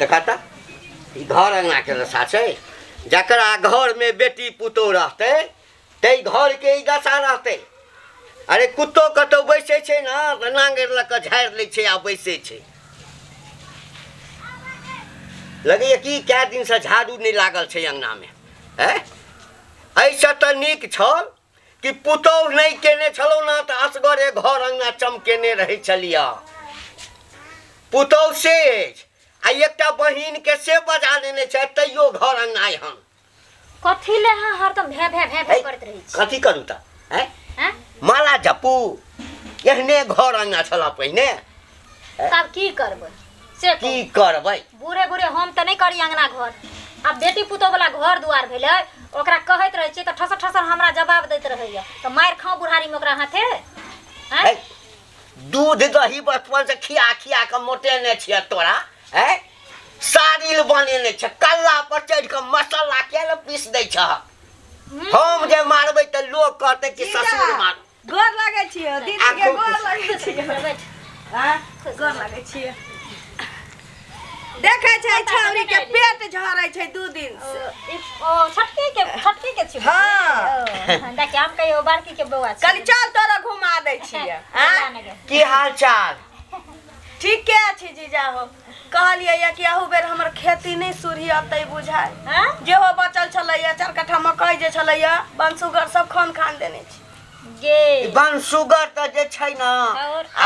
देखा तऽ ई घर अङ्गनाके दशा छै। जकरा घरमे बेटी पुतोह रहतै ताहि घरके ई दशा रहतै। अरे कुत्तो कतहु बैसै छै ने तऽ नाङ्गरि लऽ कऽ झाड़ि लै छै आ बैसै छै। लगैए कि कए दिनसँ झाड़ू नहि लागल छै अङ्गनामे। आँय, एहिसँ तऽ नीक छल कि पुतोहु नहि केने छलहुँ ने तऽ असगरे घर अङ्गना चमकेने रहै छलियै। पुतोहु से अछि आ एकटा बहिनके से बजा लेने छै, तैयो घर अङ्गना एहन। कथी ले अहाँ हरदम भे भे भे भे करैत रहै छी? कथी करू तऽ? आँय, माला जपू। एहने घर अङ्गना छल पहिने। तब की करबै से? की करबै? बूढ़े बूढ़े हम तऽ नहि करी अङ्गना घर। आब बेटी पुतोह वाला घर दुआर भेलै, ओकरा कहैत रहै छियै तऽ ठसर ठसर हमरा जवाब दैत रहैया, तऽ मारि खाउ बुढ़ारीमे ओकरा हाथे? आँय? दूध दही बचपन से खिया खिया कऽ मोटेने छियै तोरा। आँय, सारिल बनेने छै, कल्ला पर चढ़ि कऽ मसाला किया ने पीस दै छह? हम जे मारबै तऽ लोक कहतै कि ससुर मार। गोर लागै छियै दीदी के, गोर लागै छियै। आँ, गोर लागै छियै। देखै छै छौरी के पेट झरै छै 2 दिन से। ओ छोटकी के, छोटकी के छी? हाँ। देखिए, हम कहियो बड़की के बौआ छी। कहली चल तोरा घुमा दै छियै। की हाल चाल? ठीके छी जीजा। हो कहलियै या कि अहू बेर हमर खेती नहि सुरहियतै बुझाइ। जेहो बचल छलैया 4 कट्ठा मकई जे छलैया, बनसुगर सब खान खान देने छी। गे बनसुगर तऽ जे छै ने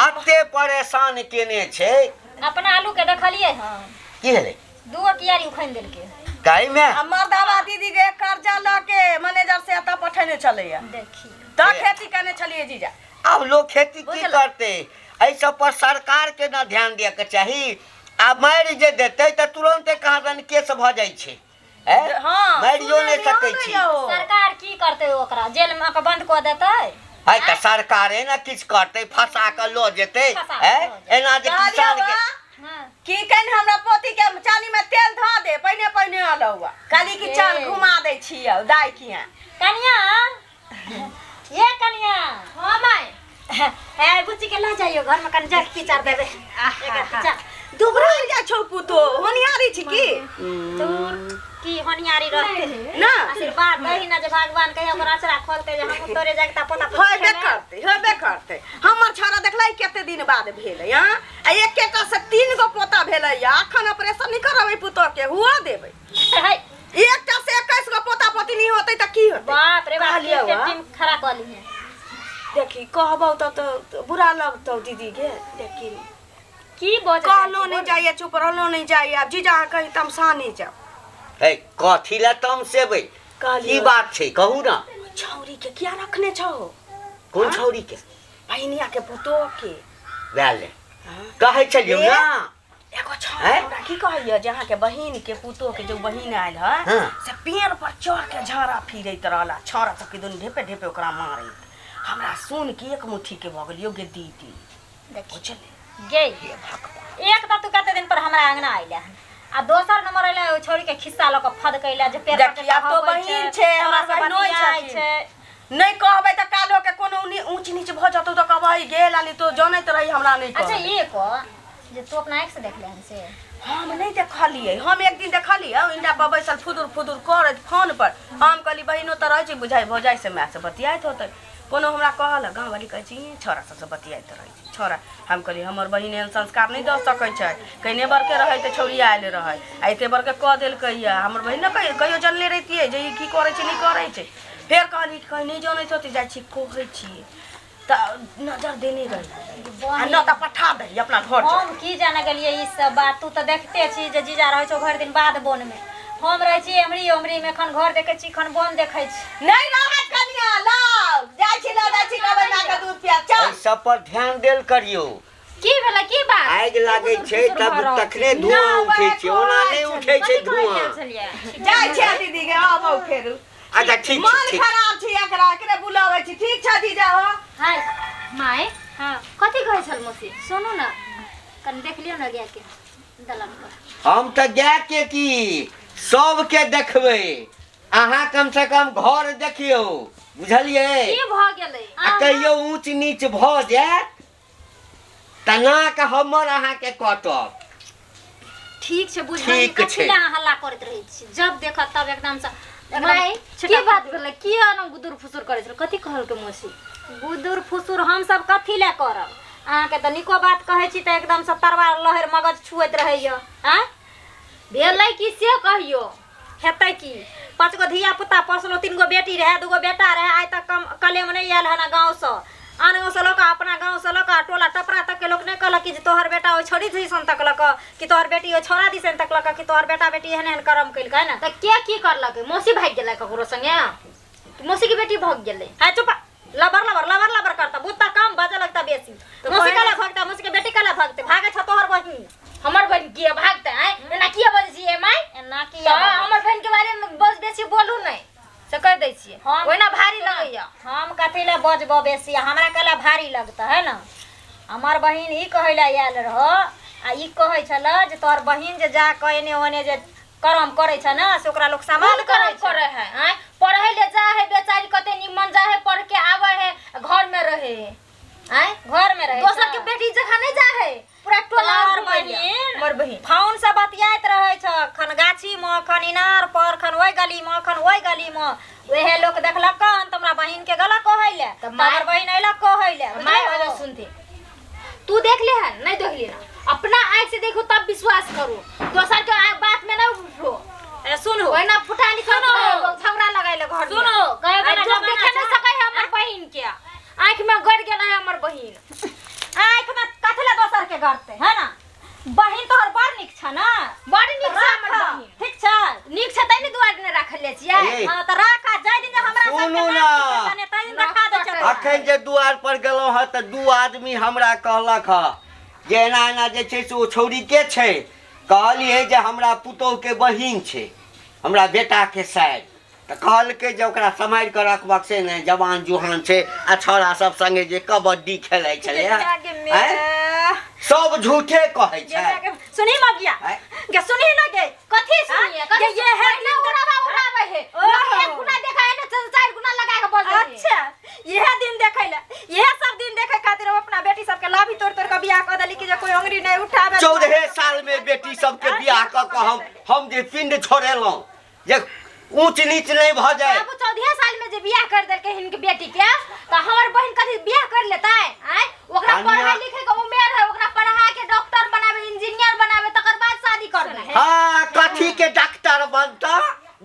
एते परेशान केने छै। अपना आलू के देखलियै हन? की भेलै? दूगो कियारी उखैन देलकै गाय में। आ मर्दाबा दीदी के कर्जा लऽ के मैनेजर से एतऽ पठेने छलैया। देखी तऽ खेती केने छलियै जीजा। आब लोक खेती की करतै? एहि सब पर सरकार के ना ध्यान दिअ के चाही। आ मारि जे देतै तऽ तुरन्ते कहाँ दन केस भऽ जाइ छै। हँ, मारियो नहि सकै छी। सरकार की करतै? ओकरा जेल में के बंद कऽ देतै। है तऽ सरकारे ने किछु करतै, फंसा कऽ लऽ जेतै। एना जे किसान के की कनि हमरा पोती के चाली में तेल धऽ दे, पहिने पहिने अलौआ कहली कि चल घुमा दै छियै दाइ किया। कनिया, ये कनिया। हाँ माय। ए बुच्ची के ल जाइयो घर में, कनि जग कीचड़ देबै। चल। दुबरा जाइ छौ पुतो, होनियारी छी की? दूर, की होनियारी रहते ना? आशीर्वाद दही ना जे भगवान कहिया ओकर अचरा खोलते जे हम तोरे जाके पोता पोती होबे करते, होबे करते। हमर छौड़ा देखलै कते दिन बाद भेलै। हँ, आ एकेटा से 3 गो पोता भेलै। अखन ऑपरेशन नहि करबै पुतो के, हुआ देबै। एकटा से 21 गो पोता पोती नहीं होते तऽ की होतै? बाप रे बाप, टीम खड़ा कऽ लीहे। देखी, कहबौ तऽ बुरा लगतौ दीदी गे। देखी की बजै? कहलो नहीं जाइए, चुप रहलो नहीं जाइए। आब जीजा अहाँ कहीं तमसा नहीं जाओ। हे, कथी लए तमसेबै? की बात छै, कहू ना। छौरी के किया रखने छौ? कोन छौरी के? बहिनिया के पुतोह के। वएह ले कहै छलियौ ना। एगो छौरी हमरा की कहैया जे अहाँके बहिन के पुतोह के जो बहिन आयल है से पेड़ पर चढ़ के झाड़ा फिरैत रहला, छौड़ा सबके दुनू ढेपे ढेपे ओकरा मारैत। हमरा सुन के एक मुट्ठी के भऽ गेलियो गे दीदी। बुझलियै गे, एक तऽ तू कते दिन पर हमरा अंगना अइले हन आ दोसर नंबर अइले ओहि छौड़ी के खिस्सा लऽ कऽ फदकैले जे पेड़ पर देखी, आब तो बहिन छै, हमरा बहिनोइ छथिन। नहि कहबै तऽ काल्हो के कोनो ऊँच नीच भऽ जेतौ तऽ कहबै गे लाली, तो जनैत रही, हमरा नहि। अच्छा, ये कह जे तू अपना आँखि से देखले हन से? हम नहि देखलियै। हम एक दिन देखलियै इंडा पर बैसल फुदुर फुदुर करैत फोन पर। हम कहली बहिनो तऽ रहै छै, बुझाइ भौजाइ से माय से बतियाइत होतै कोनो। हमरा कहल गाँववाली कहै छै, ई छौड़ा सबसँ बतियाइत रहै छै छौड़ा। हम कहली हमर बहिन एहन संस्कार नहि दऽ सकै छै। कहिने बड़के रहै तऽ छौड़ी आयल रहै आ एते बड़के कऽ देलकै। यऽ हमर बहिन ने कहियो कहियो जनले रहितियै जे ई की करै छै, नहि करै छै। फेर कहली कहीं नहि जनैत होतै, जाइ छी कहै छियै तऽ नजर देने रही आ न तऽ पठा दही अपना घर। हम की जाने गेलियै ई सब बात? तू तऽ देखते छी जे जीजा रहै छौ भरि दिन बाध बोन मे, हम रहै छी एमरी ओमरी मे। एखन घर देखै छी, एखन बोन देखै छी। नहि रहत कनिया, लाउ जाइ छी, लऽ जाइ छी, कहबै माय के दूध पिया चल। एहि सब पर ध्यान देल करियौ। की भेलै, की बात? आगि लागै छै तब तखने धुआं उठै छै, ओना नहि उठै छै धुआं। जाइ छी दीदी के, आबौ फेरू। अच्छा ठीक छै। मन ठीक खराब छै एकरा, एकरे बुलाबै छी। ठीक छै जीजा हो। हाय my. हाँ। कथी कहै छल मौसी? सुनू ने, कनि देख लियौ ने गायके दलान पर। हम तऽ गाय के की सबके देखबै, अहाँ कम से कम घर देखियौ, बुझलियै? की भऽ गेलै? आ कहियो ऊँच नीच भऽ जायत तऽ नाक हमर अहाँके कटत। ठीक छै बुझलियै ठीक छै। कथी लए अहाँ हल्ला करैत रहै छी जब देखत तब एकदम से एकदम माय छिटक की बात भेलै किया एना गुदुर फुसुर करै छल कथी कहलकै मौसी गुदुर फुसुर हमसब कथी लए करब अहाँके तऽ नीको बात कहै छी तऽ एकदम से तरवार लहरि मगज छुएत रहैया आँय भेलै की से कहियो हेतै की पाँच गो धिया पुता पोसलहुँ तीन गो बेटी रहए दू गो बेटा रहए आइ तक कम कलेम नहि आयल हन गाँवसँ आन गाँवसँ लऽ कऽ अपना गाँवसँ लऽ कऽ टोला टपरा तकके लोक नहि कहलक कि जे तोहर बेटा ओहि छौड़ी दिसन तकलक कि तोहर बेटी ओहि छौड़ा दिसन तकलक कि तोहर बेटा बेटी एहन एहन करम केलकै ने तऽ के की करलकै मौसी भागि गेलै ककरो संगे कि मौसी के बेटी भागि गेलै है चुप लबर लबर लबर लबर करता बुत्ता कम बाजे लगता बेसी तो मौसी पहिले- कला भगता मौसी के बेटी कला भगते भागे छ तोहर बहिन हमर बहिन किया भागतै आँय एना किया बजै छियै माय एना तऽ किया हमर बहिन के बारे में बस बेसी बोलू नहि से कहि दै छियै हम- ओहिना भारी लगैया हम कथी लए बजबो बेसी हमरा कला भारी लगता है ना हमर बहिन ई कहै लए आयल रहो आ ई कहै छल जे तोहर बहिन जे जा कऽ एने ओने जे करम करै छ ने से ओकरा लोक सामान कोन करम करे है आँय पढ़ै ले जा है बेचारी कते निमन जा है पढ़ के आवे है घर में रहे है आँय घर में रहे दोसर के बेटी जगह नहीं जा है पूरा टोला तोहर घुमैया। बहिन हमर बहिन फोन से बतियाइत रहै छ खन गाछी मे खन इनार पर खन ओहि गली मे खन ओहि गली मे उहे लोक देखलक हन तऽ हमरा बहिन के गलत कहै ले तऽ तऽ हमर बहिन अयलक कहै ले माय वाला सुनते तू देख ले हन नहीं देख ले ना अपना आँख से देखो तब विश्वास करो दोसर के बात में नहीं उठो ए सुनो ओहिना फुटानी सुनो। झगड़ा लगाइले घर में। सुनो कहे आ वाला जो जमाना देखे नहीं छै। सके है हमर बहिन के आँख में गड़ गेल है हमर बहिन आँख में कथी ले दोसर के गड़ते है ना बहिन तोहर बड़ नीक छ ना बड़ नीक छै हमर राख, बहिन ठीक छै नीक छै तै ने दुआरे ने राखल ले छियै ए, हाँ तऽ राख आ जाय दिन जे हमरा सबके सुनू नाक ना। टिकेतै ने, ताहि दिन देखा दै छै अखन जे दुआर पर गेलहुँ हँ तऽ दू आदमी हमरा कहलक हँ जे एना एना जे छै से ओ छौड़ी के छै कहलियै जे हमरा पुतोहुके बहिन छै हमरा बेटाके सारि तऽ कहलकै जे ओकरा सम्हारि कऽ रखबक से नहि जवान जुहान छै आ छौड़ा सब संगे जे कबड्डी खेलै छलै आँय? सब झूठे कहै छै सुनही मगिया आँय? गे सुनही ना गे कथी सुनिए हाँ? कथी ये- ये है ना उड़ावा उड़ावे है ओहो। लोग एक गुना देखा है ना चार गुना लगा के बोल अच्छा इहे दिन देखै ले इहे सब दिन देखे खातिर हम अपना बेटी सबके लाभी तोड़ तोड़ के बियाह कऽ देली कि जे कोई अंगुरी नहीं उठावे 14 साल में बेटी सबके बियाह कऽ कऽ हम हम जे पिंड छोड़ेलहुँ जे ऊँच नीच नहि भऽ जाय बाबू 14 साल में जे बियाह कर देलकै हिनके बेटी के तऽ हमर बहिन कथी बियाह कर लेतै आँय ओकरा कनिया- पढ़ाई लिखे के उमेर है ओकरा पढ़ा के डॉक्टर बनावे इंजीनियर बनावे तकर बाद शादी करबै हाँ कथी के डॉक्टर बनता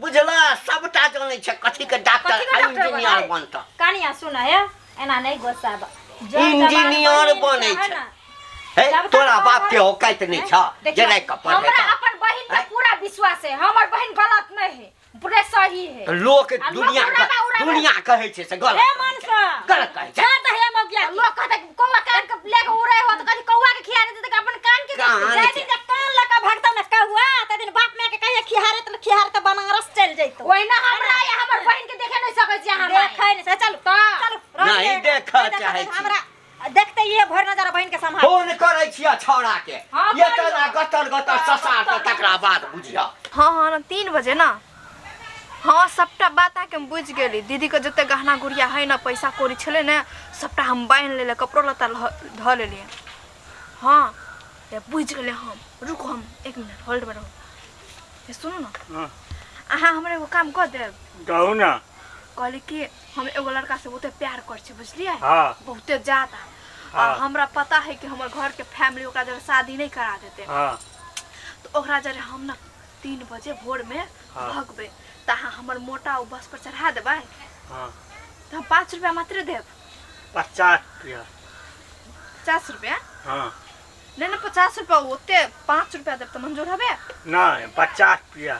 बुझला सबटा जानै छै कथी के डॉक्टर कथी के आ डॉक्टर इंजीनियर बनतै? बनता कनिया सुन हे एना नहीं गोसाब इंजीनियर बनै छै। हे जब तक तोरा बाप बाप के औकात नहीं छ देखियौ, जे नहि कपड़ हमरा अपन बहिन पे आँय? पूरा विश्वास है हमर बहिन गलत नहीं है पूरे सही है लोक आ लोक दुनिया उड़ाबा उड़ाबा। दुनिया कहै छै से हे गलत मनसा गलत कहै छै छोड़ दे हे मगिया के। लोग कहते कौआ कान के लेके उड़े हो तो कथी कौआ के खिया देते अपन कान के कान जाय दिन जे कान लऽ कऽ भगतौ ने कौआ तै दिन बाप माय के कहिया खिहारत ने खिहारत बनारस चलि जैतौ ओहिना हमरा या हमर बहिन के देखे नहीं सकै छी अहाँ देखै नहि छै चलू तऽ। चलू रह नहि दियै। देखऽ नहि देखऽ चाहै छी। हमरा देखते ये भरि नजर बहिन के सम्हार फोन करै छियै छौड़ा के हाँ, ये करियौ। तना गतर गतर ससार के तकरा बाद बुझिया हाँ हाँ ना 3 बजे ना। हाँ, सबटा बात अहाँके हम बुझि गेली। दीदीके जते गहना गुड़िया है ना, पैसा कौड़ी छलै ने, सबटा हम बान्हि लेलियै, कपड़ो लत्ता धऽ लेलियै। हाँ, ये बुझि गेलियै हम। रुकू, हम एक मिनट होल्डमे रहू। ये सुनू ने। हाँ। अहाँ हमरा एगो काम कऽ देब? कहू ना। कहली कि हम एगो लड़का से बहुते प्यार करै छी, बुझलियै? हाँ। बहुते ज्यादा। आ हाँ। हमरा पता है कि हमर घरके फैमिली ओकरा जरे शादी नहीं करा देते। हाँ। तो ओकरा जरे हम ना 3 बजे भोरमे हाँ। भगबै, तऽ अहाँ हमर मोटा ओ बस पर चढ़ा देबै? हाँ। तऽ हम 5 रुपया मात्र देब। 50 रुपया। 50 रुपया? हाँ। नहि नहि, 50 रुपया ओते, 5 रुपया देब तऽ मंजूर हबे? नहीं, 50 रुपया।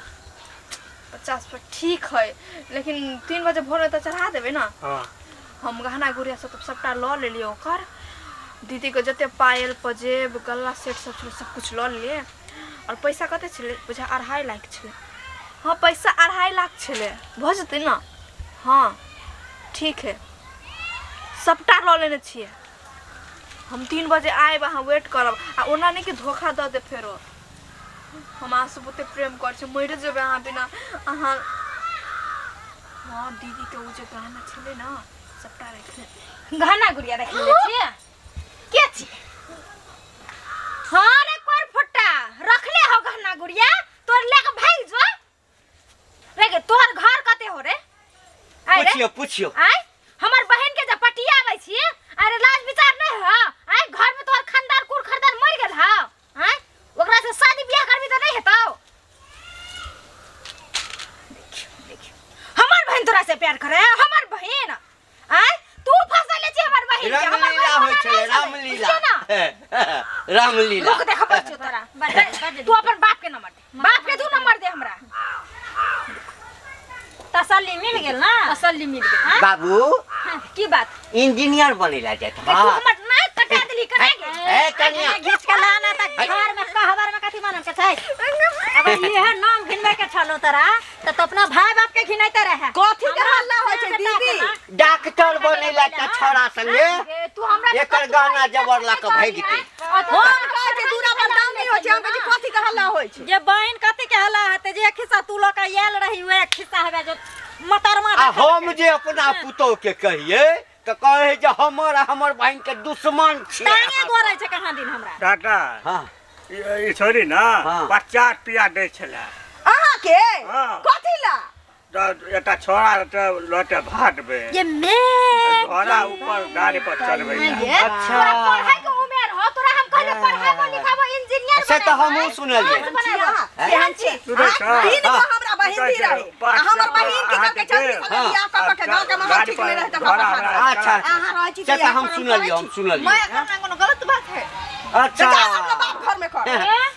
50 रुपया ठीक है, लेकिन 3 बजे भोरमे तऽ चढ़ा देबै ने? हाँ। हम गहना गुड़िया सब तऽ सबटा लऽ लेलियै। ओकर दीदीके जते पायल, पजेब, गला सेट सब छलै, सब कुछ लऽ लेलियै। आओर पैसा कते छलै बुझा, 2.5 लाख छलै। हाँ, पैसा 2.5 लाख छलै। भऽ जेतै ने? हाँ, ठीक है, सबटा लऽ लेने छियै हम। 3 बजे आयब, अहाँ वेट करब। आ ओना नहि कि धोखा दऽ देब फेरो। हम अहाँसँ बहुते प्रेम करै छी, मरि जेबै अहाँ बिना। अहाँ, हाँ, दीदीके ओ जे गहना छलै ने, सबटा राखि गहना गुड़िया रख ले छियै के छी? हाँ रे, कोर फुट्टा रखले हो गहना। पुछियो पुछियो। आय हमर बहन के जे पटियाबै छी, अरे लाज विचार नहीं है? आय घर में तोहर खानदान कुल खानदान मर गेल है? आय ओकरा से शादी बियाह करबी त नहीं हेतौ? हमर बहन तोरा से प्यार करे, हमर बहन? आय तू फंसल छी हमर बहन के। हमर रामलीला बहन होइ छलै, रामलीला रामलीला, रामलीला। रुक, देखबै छियौ तोरा। तू अपन बाप के नंबर दे, बाप के तू नंबर दे हमरा। तसल्ली मिल गेल ना? तसल्ली मिल गेल। बाबू। की बात? इंजीनियर बनेला जात। तू हमर नाक कटा देली कना गे। ए कन्या, घीच के लाना त घर में कहबर में कथी मानन के छै? अब इहे नाम घिनबै के छलो तोरा त तो अपना भाई बाप के घिनैते रहे। कथी के हल्ला होइ छै दीदी? डॉक्टर बनेला त छोरा संगे तू हमरा एकर गहना जबर ला के भागि गेल। हम कहै छै दूरा पर दाम नहि होइ छै, हम कहै छी कथी के हल्ला होइ छै? जे बहिन कथी के हल्ला हेतै? जे खिस्सा तू लऽ के आयल रही उएह खिस्सा हेबे जो मतरमा। आ हम जे अपना पुतोह के कहिए तऽ कहै जे हमर आ हमर बहिन के दुश्मन छियै। टांगे गोरै छै कहाँ दिन हमरा। टाटा। हाँ। ई छोरी ना हाँ। 50 रुपया दै छलै। अहाँके? हाँ। कथी ला? तऽ एकटा छोड़ा तऽ लऽटे भागबै ये मे घोड़ा ऊपर गाड़ी पर चढ़बै लए। अच्छा। तोरा पढ़ाई के उमेर हो, तोरा हम कहले पढ़ाबो लिखाबो इंजीनियर। से तऽ हमहूँ सुनलियै। केहन छी? सुनै छह? तीन गो हमरा बहिन सुनै भी छह? रहे आ हमर बहिन की करके चलती छलै हाँ। बियाह कऽ कऽ के गाँव के माहौल ठीक नहि रहै तऽ हमरा पठा देलक। अच्छा। अहाँ रहै छी से तऽ हम इएह सुनलियै, हम करै छी। सुनलियै। मैं करना कोनो गलत बात है? अच्छा। तऽ जाउ अपना बाप घर में कर।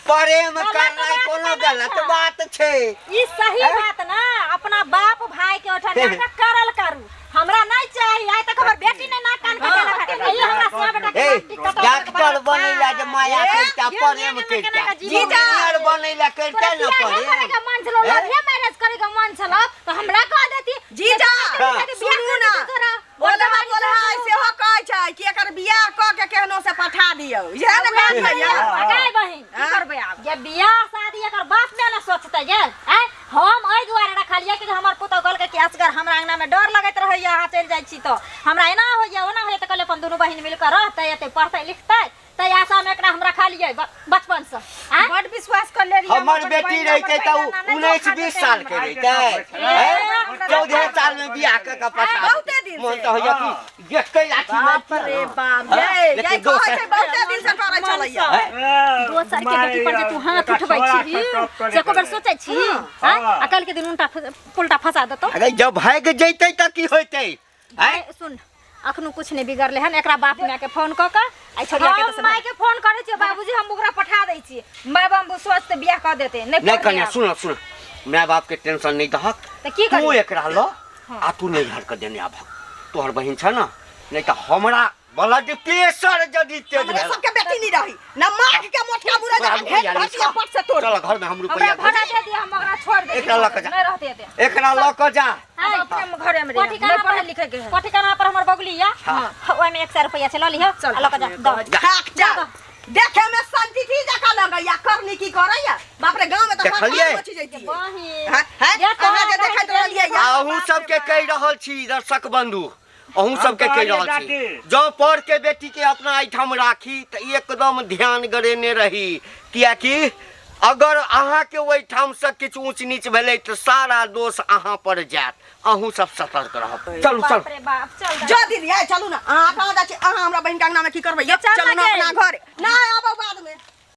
प्रेम करनाइ कोनो गलत बात छै? ई सही बात ना, अपना बाप भाई के ओठा नाटक करल करू, हमरा नहीं चाही। आइ तक हमर बेटी ने नाक कान कटेलक हन, ई हमरा सिया बेटा के ए नाक टिकट। डॉक्टर बनैला जे माया करिता, प्रेम करिता, इंजीनियर बनैला करिता ने करे प्रेम। के मन छलो, लव मैरिज करे के मन छलो त हमरा कह देती। जीजा। हाँ। सुनू ना, तोरा बोलहा बोलहा सेहो कहै छै कि एकर बियाह कऽ के केहनो से पठा दियौ, इएह ने कहै छै यौ? गै बहिन, की करबै आब? जे बियाह शादी एकर बाप में ने सोचतै गेल। आँय, हम एहि दुआरे रखलियै कि हमर पुतहु कहलकै कि असगर हमरा अंगना में डर लगैत रहैया, अहाँ चलि जाइ छी तऽ हमरा एना होइया ओना होइया, तऽ कहलियै अपन दुनू बहिन मिल कऽ रहतै, एतै पढ़तै लिखतै, ताहि आशा में एकरा हम रखलियै बचपन से। आँय? बड विश्वास कर ले रही। हमर बेटी रहितै तऽ 19 20 साल के रहितै, 14 साल में बियाह कऽ के पठा बहुते दिन से। मन तऽ होइया कि एकै लाठी बाप मारि रे बाप। हाँ, ये लेकिन ये कहै दोसर- छै बहुते दिन से करै छलैया। हैं? दोसर के बेटी पर जे तू हाथ उठबै छी से एको बेर सोचै छी? आँय? आ काल्हि के दिन उल्टा पुल्टा फंसा देतौ। अरे जब भागि जैतै तऽ की होइतै? आँय? सुन, अखनो कुछ नहीं बिगड़ले हन। एकरा बाप माय के फोन कऽ के आई छोड़िया के हम तऽ माय के फोन करै छियै, बाबूजी हम ओकरा पठा दै छियै, माय बाप सोचते बियाह कऽ देतै। नहीं नहि पढ़बै कन्या, आब। सुन सुन, माय बाप के टेंशन नहीं दहक। तऽ की तू करी? एकरा ल आ तू नैहर के देने आबहक, तोहर बहिन छ ना। नहीं तऽ हमरा ब्लड प्रेशर यदि तेज हमरे भेल सबके बेटी नहीं रही ना, माघ के मोटका बुरा तोरा जकाँ रुपैआ घेट नहि भसिया छौ। पट से तोड़। चल घर में हम हमरा रुपैआ भाड़ा दे दिअ, हम ओकरा छोड़ दे। एकरा लऽ कऽ जा। नहीं रहते एते। एकरा लऽ कऽ जा। हम अपने घरे में रहियै, कोठी नहीं पढ़े लिखे के है। कोठी पर हमर बगली या, ओहिमे 100 रुपैआ छै, लऽ लिह आ लऽ कऽ जा दऽ। खाक जा, देखे में संतिथि जकाँ लगैया, करनी की करैया, बाप रे, गाँव में तऽ देखलियै? बचि जैतियै। बहिन हैं हैं जे तोरा अहाँ जे देखैत रहलियै या अहूँ सबके कहि रहल छी दर्शक बंधु, अहूँ सबके हम कहि रहल कहलियै छी, दादी। जँ पर के बेटी के अपना एहिठाम राखी तऽ एकदम ध्यान गरेने रही, कियाकि अगर अहाँके ओहिठामसँ किछु ऊँच नीच भेलै तऽ सारा दोष अहाँ पर जायत। अहूँ सब सतर्क रहब। चलू चलू। बाप रे बाप, चल दाइ। जो दीदी, आइ चलू ना। अहाँ कहाँ जाइ छी? अहाँ हमरा बहिन के अंगना में की करबै यौ? चल चलू ना ना गे। अपना घर ना आबो बाद में।